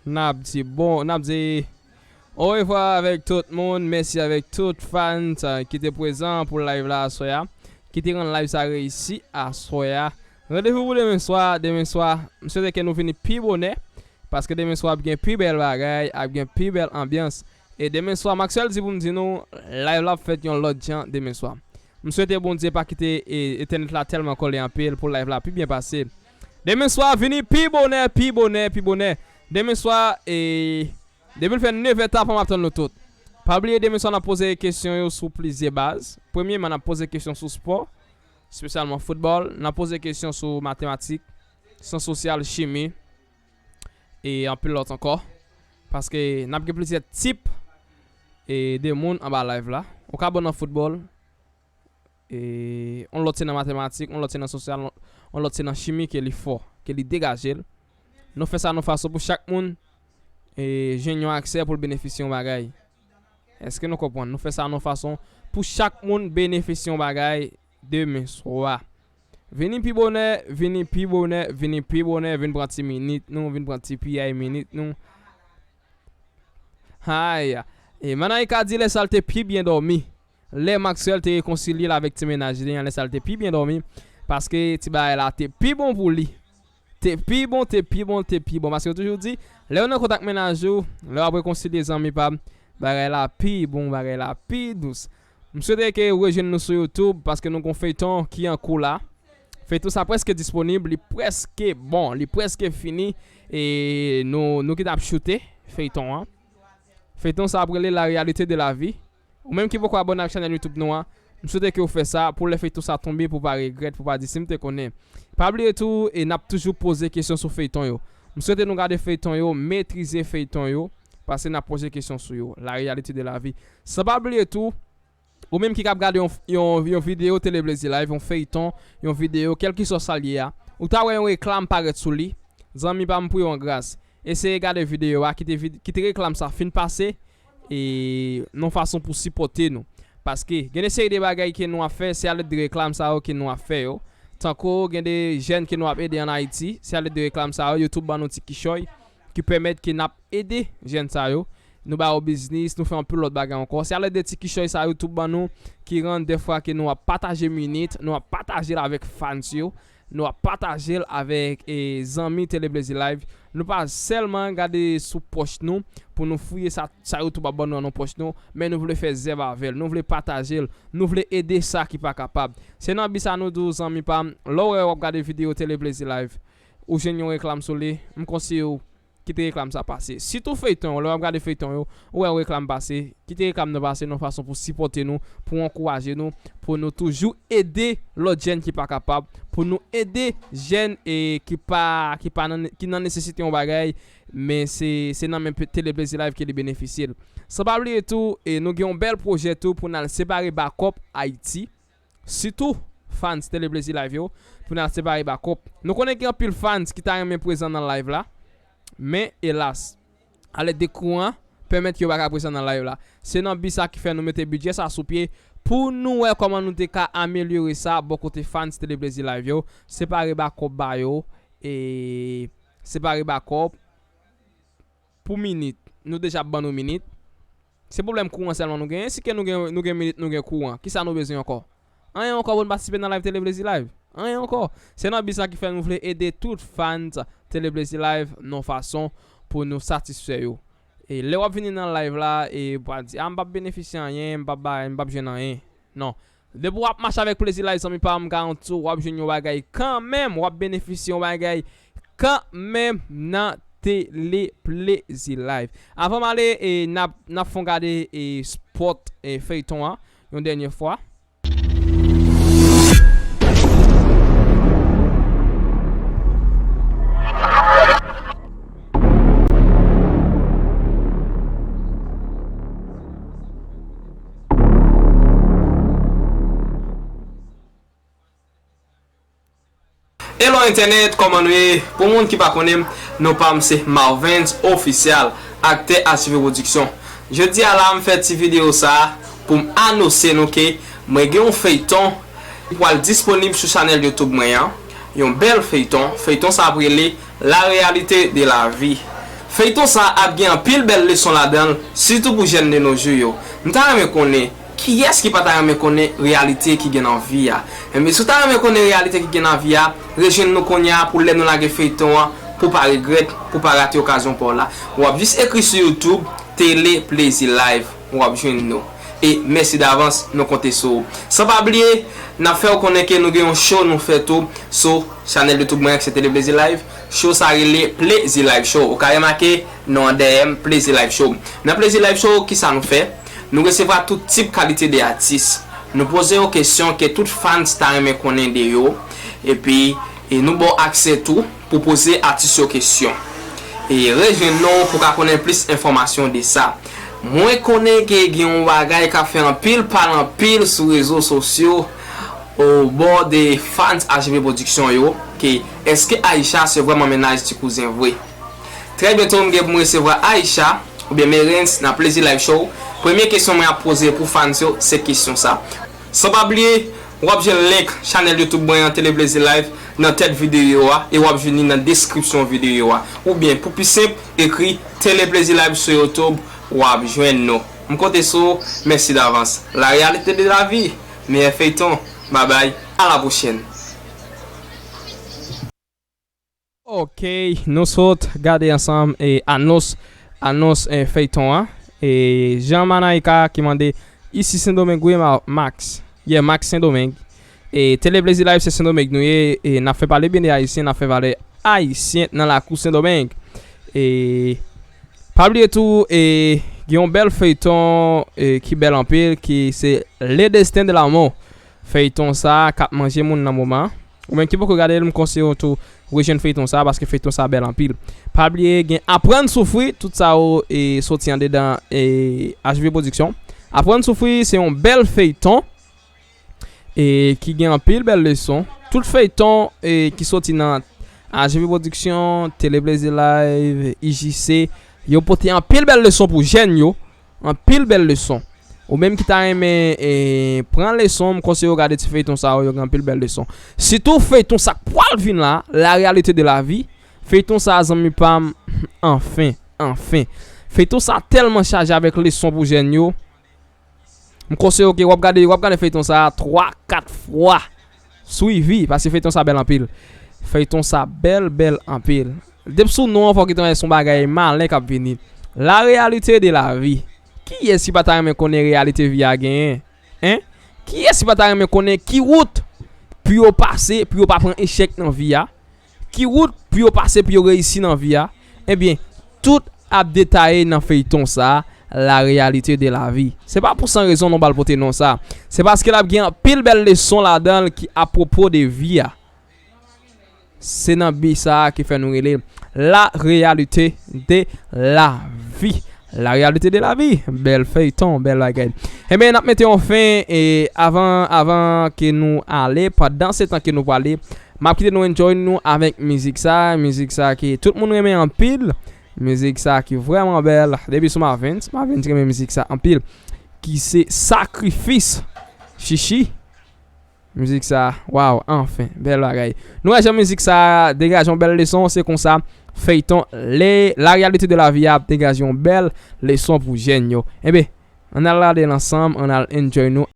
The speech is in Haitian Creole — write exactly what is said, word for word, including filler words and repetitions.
N ap di bon, n ap di orevwa avèk tout moun. Mèsi avèk tout fans, euh, ki te prezan pou live la aswè a, ki te rann live sa reyisi aswè a. Randevou pou demen swa. Demen swa, m swete ke nou vini pi bonè, paske demen swa ap gen pi bèl bagay, ap gen pi bèl anbyans. E demen swa, Maxwell di pou m di nou, live la ap fèt yon lòt jan demen swa. M swete Bondye pa kite, e, entènèt la tèlman kole anpil pou live la pi byen pase. Demen swa, vini pi bonè, pi bonè, pi bonè. Demen swa, e, depi l fè nevè tapan, m ap tann nou tout. Pa bliye, demen swa, n ap poze kesyon yo sou plizyè baz. Premyeman, n ap poze kesyon sou spò, espesyalman foutbòl. N ap poze kesyon sou matematik, syans sosyal, chimi, e anpil lòt ankò. Paske n ap gen plizyè tip, e, de moun anba live la. Ou ka bon nan foutbòl, e, yon lòt se nan matematik, yon lòt se nan sosyal, yon lòt se nan chimi ke li fò, ke li degaje l. Nou fè sa nan fason pou chak moun, e, jwenn yon aksè pou l benefisye yon bagay. Èske nou konprann? Nou fè sa nan fason pou chak moun benefisye yon bagay demen swa. Vini pi bonè, vini pi bonè, vini pi bonè, vin pran ti minit nou, vin pran ti piyay minit nou. Ay, e Manaika di lè sa l te pi byen dòmi. Lè Maxwell te rekonsilye l avèk ti mennaj li an, lè sa l te pi byen dòmi. Paske ti bagay la te pi bon pou li. Te pi bon, te pi bon, te pi bon. Paske yo toujou di, lè w nan kontak mennaj ou, lè w ap rekonsilye zanmi pa m, bagay la pi bon, bagay la pi dous. M swete ke w rejwenn nou sou YouTube, paske nou gon feyton ki an kou la. Feyton sa prèske disponib, li prèske bon, li prèske fini, e nou, nou ki t ap choute feyton an. Feyton sa ap rele La réalité de la vie. Ou menm ki poko abòne ak chanèl YouTube nou an, m swete ke w fè sa pou lè feyton sa tonbe, pou w pa regrèt, pou w pa di si m te konnen. Pa bliye tou, e n ap toujou poze kesyon sou feyton yo. M swete nou gade feyton yo, metrize feyton yo, paske n ap poze kesyon sou yo. La réalité de la vie. San pa bliye tou, ou menm ki k ap gade yon, yon, yon videyo Tele Plezi Live, yon feyton, yon videyo, kèlkeswa sa l ye a, ou ta wè yon reklam parèt sou li, zanmi pa m, pou yon gras, eseye gade videyo a, kite vid-, kite reklam sa fin pase, e nan fason pou sipòte nou. Paske gen de seri de bagay ke nou ap fè, se alèd de reklam sa yo ke nou ap fè yo. Tankou gen de jèn ke nou ap ede ann Ayiti, se alèd de reklam sa yo, YouTube ban nou ti kichòy ki pèmèt ke n ap ede jèn sa yo. Nou ba yo biznis, nou fè anpil lòt bagay ankò. Se alèd de ti kichòy sa yo YouTube ban nou ki rann dèfwa ke nou ap pataje minit, nou ap pataje l avèk fans yo, nou ap pataje l avèk, e, zanmi Tele Plezi Live. Nou pa sèlman gade sou pòch nou pou nou fouye sa, sa YouTube ap ban nou nan pòch nou, men nou vle fè zèv avè l, nou vle pataje l, nou vle ede sa ki pa kapab. Se nan bi sa nou di w, zanmi pa m, lè w wè w ap gade videyo Tele Plezi Live, ou jwenn yon reklam sou li, m konseye w kite reklam sa pase. Sitou feyton yo, lè w ap gade feyton yo, ou wè reklam pase, kite reklam nan pase nan fason pou sipòte nou, pou ankouraje nou, pou nou toujou ede lòt jèn ki pa kapab, pou nou ede jèn, e, ki pa, ki pa nan, ki nan nesesite yon bagay, men se, se nan men pe-, Tele Plezi Live ke li benefisye l. San pa bliye tou, e, nou gen yon bèl pwojè tou pou n al separe Bakòp Ayiti. Sitou fans Tele Plezi Live yo, pou n al separe Bakòp. Nou konnen gen anpil fans ki ta renmen prezan nan live la, men elas, alèd de kouran pèmèt yo pa ka prezan nan live la. Se nan bi sa ki fè nou mete bidjè sa sou pye pou nou wè kòman nou te ka amelyore sa bò kote fans Tele Plezi Live yo, separe Bakòp ba yo, e separe Bakòp pou minit. Nou deja ap ban nou minit. Se pwoblèm kouran sèlman nou genyen. Si ke nou gen, nou gen minit, nou gen kouran, kisa nou bezwen ankò? Anyen ankò pou n patisipe nan live Tele Plezi Live. Anyen ankò. Se nan bi sa ki fè nou vle ede tout fans Tele Plezi Live nan fason pou nou satisfè yo. E lè w ap vini nan live la, e w ap di, "A, m p ap benefisye anyen, m p ap bay, m p ap jwenn anyen." Non. Depi w ap mache avèk Plezi Live, zanmi pa m, m garanti w, w ap jwenn yon bagay kanmenm, w ap benefisye yon bagay kanmenm nan Tele Plezi Live. Avan m ale, e, n ap, n ap fè w gade, e, spòt, e, feyton an, yon dènye fwa. Hello entènèt, kòman nou ye? Pou moun ki pa konnen m, non pa m se Marvens Official, aktè H V Production. Jodi a la, m fè ti videyo sa a pou m anonse nou ke mwen gen yon feyton ki pral disponib sou chanèl YouTube mwen an. Yon bèl feyton. Feyton sa ap rele La réalité de la vie. Feyton sa ap gen anpil bèl leson ladan l, sitou pou jèn de nos jours yo. M ta renmen konnen, kiyès ki pa ta renmen konnen reyalite ki gen nan vi a? Enben, si w ta renmen konnen reyalite ki gen nan vi a, rejwenn nou kounye a pou lè nou lage feyton an, pou w pa regrèt, pou w pa rate okazyon pa w la. W ap jis ekri sou YouTube, Tele Plezi Live, w ap jwenn nou. E mèsi davans, nou konte sou ou. San pa bliye, n ap fè w konnen ke nou gen yon show nou fè tou sou chanèl YouTube mwen, ki se Tele Plezi Live. Show sa rele Plezi Live Show. Ou ka remake non an dèyè m, Plezi Live Show. Nan Plezi Live Show, kisa nou fè? Nou resevwa tout tip kalite de atis. Nou poze yo kesyon ke tout fans ta renmen konnen de yo. Epi, e nou ba w aksè tou pou poze atis yo kesyon. E rejwenn nou pou ka konnen plis enfòmasyon de sa. Mwen konnen ke gen yon bagay k ap fè anpil pale anpil sou rezo sosyo obò de fans H V Production yo, ke èske Aïcha se vrèman mennaj ti kouzen vre? Trè byento, m gen pou m resevwa Aïcha oubyen Merens nan Plezi Live Show. Premye kesyon mwen ap poze pou fans yo, se kesyon sa. San pa bliye, w ap jwenn link chanèl YouTube mwen an, Tele Plezi Live, nan tèt videyo a, e w ap jwenn li nan deskripsyon videyo a. Oubyen, pou pi senp, ekri Tele Plezi Live sou YouTube, w ap jwenn nou. M konte sou ou, mèsi davans. La réalité de la vie, meyè feyton, babay, a la pwochèn. Ok, nou sot gade ansanm e anons, anons e feyton an. E Jean Manaika ki mande, isi Sendomeng wi, Ma- Max. Yeah, Max Sendomeng. E Tele Plezi Live se Sendomeng nou ye, e n ap fè pale byen de Ayisyen, n ap fè pale Ayisyen nan lakou Sendomeng. E pa bliye tou, e gen yon bèl feyton e ki bèl anpil, ki se Le Destin de l'amour. Feyton sa k ap manje moun nan moman. Ou menm ki poko gade l, m konseye w tou rejwenn feyton sa, paske feyton sa bèl anpil. Pa bliye, gen Aprann Soufri, tout sa yo e soti andedan e H V Production. Aprann Soufri se yon bèl feyton e ki gen anpil bèl leson. Tout feyton e ki soti nan H V Production, Tele Plezi Live, I J C, yo pote anpil bèl leson pou jèn yo. Anpil bèl leson. Ou menm ki ta renmen e, pran leson, m konseye w gade ti feyton sa yo, yo gen anpil bèl leson. Sitou feyton sa k pral vin la, La Réalité de la Vie. Feyton sa, zanmi pa m, anfen, anfen. Feyton sa tèlman chaje avèk leson pou jèn yo. M konseye w ke w ap gade, w ap gade feyton sa twa, kat fwa. Swivi, paske feyton sa bèl anpil. Feyton sa bèl, bèl anpil. Depi sou non an, fòk gentan wè se yon bagay malen k ap vini. La réalité de la vie. Kiyès ki pa ta renmen konnen reyalite vi a genyen? Hein? Kiyès ki pa ta renmen konnen ki wout pou yo pase, pou yo pa pran echèk nan vi a? Ki wout pou yo pase pou yo reyisi nan vi a? Ebyen, tout ap detaye nan feyton sa, La Réalité de la Vie. Se pa pou san rezon non pral pote non sa. Se paske l ap gen anpil bèl leson ladan l ki apwopo de vi a. Se nan bi sa a ki fè nou rele La Réalité de la Vie. La Réalité de la Vie. Bèl feyton, bèl bagay. Ebyen, n ap mete yon fen e avan, avan ke nou ale, pandan se tan ke nou prale, m ap kite nou enjoy nou avèk mizik sa, mizik sa ke tout moun renmen anpil. Mizik sa ki vrèman bèl. Depi sou Mavens, Mavens renmen mizik sa anpil. Ki se Sakrifis. Chichi. Mizik sa, waw, anfen, bèl bagay. Nou wè jan mizik sa degaje yon bèl leson, se konsa feyton le, La Réalité de la Vie a ap degaje yon bèl leson pou jèn yo. Enben, ann al gade l ansanm, ann al enjoy nou.